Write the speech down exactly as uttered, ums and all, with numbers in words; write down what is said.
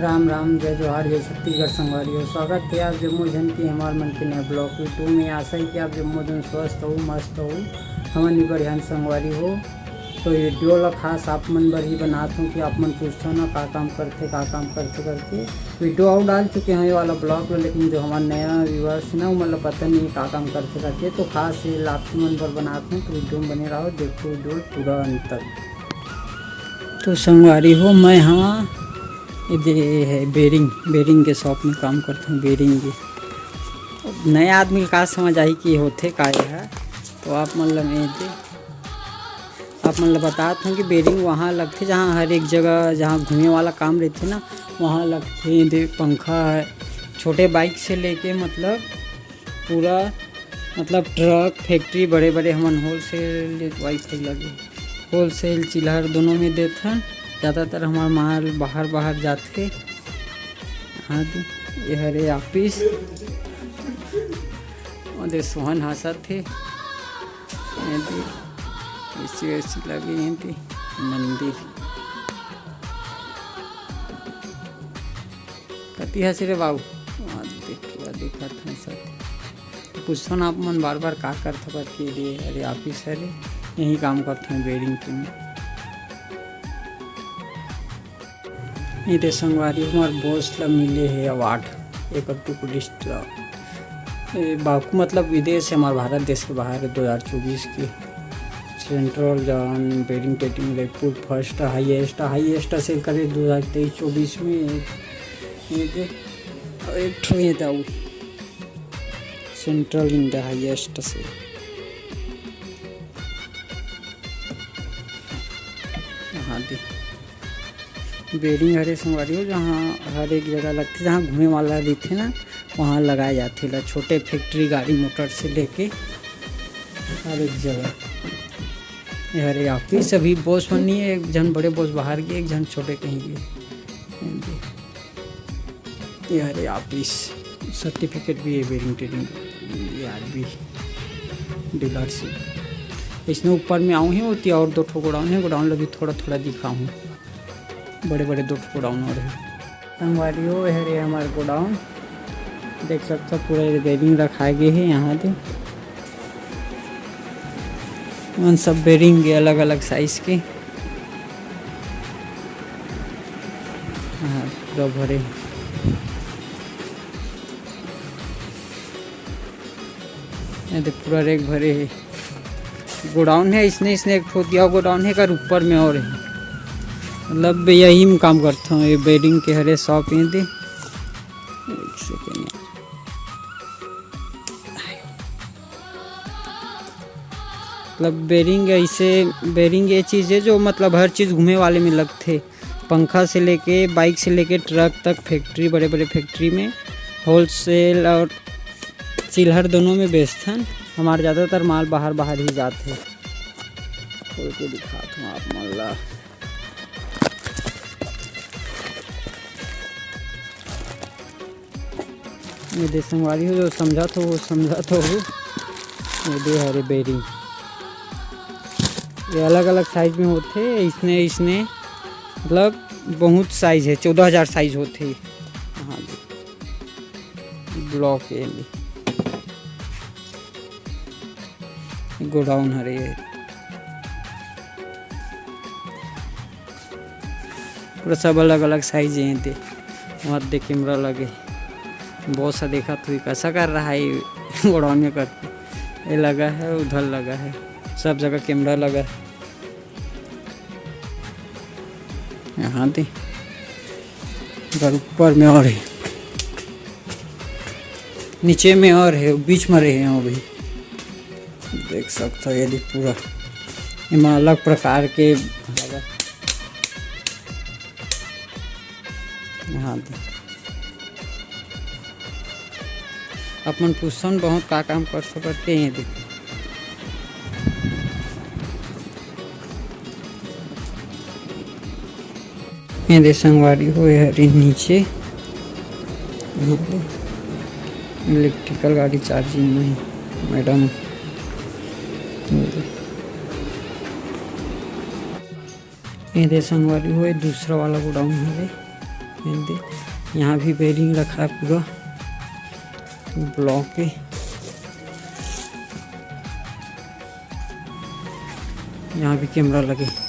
राम राम, जय जोहार, जय छत्तीसगढ़ संगवारी हो। स्वागत हे आप जम्मो झन के हमार मन के नए vlog video में। आशा हे कि आप जम्मो झन स्वस्थ हो, मस्त हो, हमन भी बढ़िया हन संगवारी हो। तो video ला खास आप मन बर ही बनात हूँ कि आप मन पूछथव ना का काम करथे, का काम करथे करके। Video अउ डाल चुके हंव ये वाला vlog ला, लेकिन जो हमार नया viewers ना, ओमन ला पता नहीं का काम करथे करके, तो खास ये ला आप मन बर बनात हूँ। तो video में बने रहो, देखो video पूरा अंत तक। तो संगवारी हो, मैं हाँ ये दे है bearing, bearing के shop में काम करता हूँ, bearing के। नया आदमी का समझ आही कि होथे का ये है, तो आप मन ल मैं दे, आप मन ल बतात हूँ कि bearing वहाँ लगथे, जहाँ हर एक जगह, जहाँ घूमे वाला काम रहथे ना, वहाँ लगथे। दे पंखा है, छोटे bike से लेके, मतलब, पूरा, मतलब, truck, factory, बड़े-बड़े हमन wholesale, Wi-Fi लगे, wholesale चिल्हर दोनों में देथन। ज़्यादातर हमार माल बाहर, बाहर जाथे। हाँ जी, ये हरे office। ओदे सोहन हंसत हे। ये दे, A C वेसी लगे हे, ये दे, मंदिर। कति हंसी रे बाबू? वहाँ देख, वहाँ देखत हंसत। तो पूछथन आप मन बार बार का करथव करके, दे, अरे office हरे, यही काम करथन bearing के में। ये दे संगवारी, हमार boss ला मिले हे award, एक अक्टूबर list ला। ए, बाकू मतलब विदेश हे, हमार भारत देश के बाहर हे, दो हज़ार चउबीस के। Central Zone Bearing Trading Raipur first highest, highest sale करे दो हज़ार तेईस चउबीस में। ये दे, एक ठो ये दाऊ Central India highest sale। हाँ दे। Bearing हरे संगवारी हो, जहाँ हर एक जगह लगथे, जहाँ घूमे वाला रहिथे ना, वहाँ लगाए जाथे ला। छोटे factory, गाड़ी मोटर से लेके हर एक जगह। ये हरे office, अभी boss मन नहीं है, एक झन बड़े boss बाहर गे, एक झन छोटे कहीं गे। ये हरे office, certificate भी है bearing trading, ये आर बी dealership। इसने ऊपर में आऊँ ही होती और दो ठो godown है, godown ला भी थोड़ा थोड़ा दिखाऊँ। बड़े बड़े दो ठो godown और है। संगवारी हो, ये हरे हमार godown, देख सकथव पूरा ये bearing रखाए गे हे यहाँ दे। मन सब bearing के अलग-अलग size के। हाँ, पूरा भरे। ये दे पूरा rack भरे हे। Godown हे, इसने, इसने एक ठो दिया godown हे, एकर ऊपर में और हे। मतलब यही में काम करथव, ये bearing के हरे shop ये दे। एक second। मतलब bearing ऐसे, bearing ये चीज़ है जो मतलब हर चीज़ घूमे वाले में लगथे, पंखा से लेके, bike से लेके truck तक, factory, बड़े बड़े factory में wholesale और चिल्हर दोनों में बेचथन। हमार ज़्यादातर माल बाहर बाहर ही जाथे। खोल के दिखात हूँ आप मन ला। ये दे संगवारी हो, जो समझत हो वो समझत हो। ये दे हरे bearing, ये अलग अलग size में होथे। इसने, इसने मतलब बहुत size है, चौदह हज़ार size होथे। हाँ जी, block ये godown हरे। पूरा सब अलग-अलग size हे ते। वहाँ दे camera लगे। Boss ह देखत हुई, कैसा कर रहा है ये godown में करके। ये लगा है, उधर लगा है, सब जगह camera लगा है। यहाँ दे, अगर ऊपर में और है, नीचे में और है, बीच में रहे हैं अभी। देख सकते हो, ये दे पूरा एमा अलग प्रकार के। हाँ दे। अपन पूछन बहुत का काम कर सकते हैं, देखो। ये दे संगवारी हो, ये हरे नीचे electrical गाड़ी charging में, madam। ये दे संगवारी हो, ये दूसरा वाला godown हवे। ये दे, यहाँ भी bearing रखा है पूरा block के। यहाँ भी camera लगे।